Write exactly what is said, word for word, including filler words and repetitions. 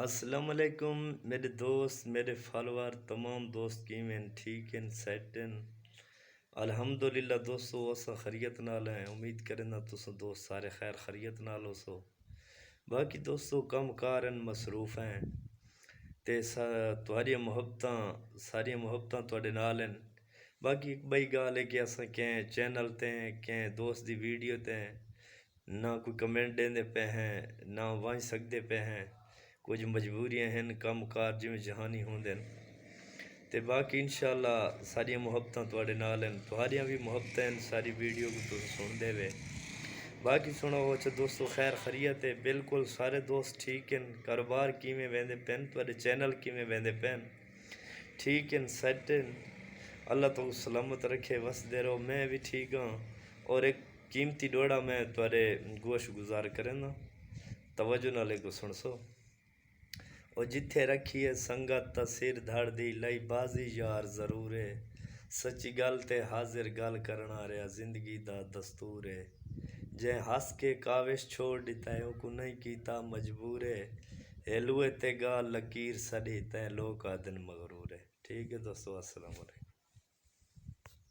السلام علیکم میرے دوست، میرے فالوور، تمام دوست کیویں ہن؟ ٹھیک ہن؟ سیٹ ہن؟ الحمدللہ دوستو، اساں خیریت نال ہیں۔ امید کریندا تساں دوست سارے خیر خیریت نال ہوسو۔ باقی دوستو، کم کار ہن، مصروف ہیں تے سا-، تہاڈیاں محبتاں، ساریاں محبتاں تہاڈے نال ہن۔ باقی ہک ٻئی ڳالھ ہے کہ اساں کہیں چینل تے ہیں، کہیں دوست دی ویڈیو تے ہیں، نہ کوئی کمنٹ ݙیندے پئے ہیں، نہ ونڄ سڳدے پئے ہیں، کجھ مجبوریاں ہن، کم کار جیویں جہانی ہوندن۔ تے باقی انشاءاللہ ساݙیاں محبتاں تہاݙے نال ہن، تہاݙیاں وی محبتاں ہن، ساݙی ویڈیو کوں تساں سݨدے وے۔ باقی سݨاؤ، اچھا دوستو، خیر خیریت ہے؟ بالکل سارے دوست ٹھیک ہن۔ کاروبار کیویں ویندے پئن؟ تہاݙے چینل کیویں ویندے پئن؟ ٹھیک ہن؟ سیٹ ہن؟ اللہ تہاکوں سلامت رکھے، وسدے رہو۔ میں وی ٹھیک ہاں۔ اور ہک قیمتی ݙوہڑا میں تہاݙے گوش گزار کرینداں، توجہ نال ایکوں سݨسو۔ او جتھے رکھی ہے سنگت تاں سر دھڑ دی، لئی بازی یار ضرور ہے۔ سچی ڳل تے حاضر ڳل کرݨ آ رہیا، زندگی دا دستور ہے۔ جیں ہس کے کاوش چھوڑ ݙتا ہے، اوکوں نہیں کیتا مجبور ہے۔ ہیلوئے تے ڳالھ لکیر سݙی، تیں لوک آہدن مغرور ہے۔ ٹھیک ہے دوستو، السلام علیکم۔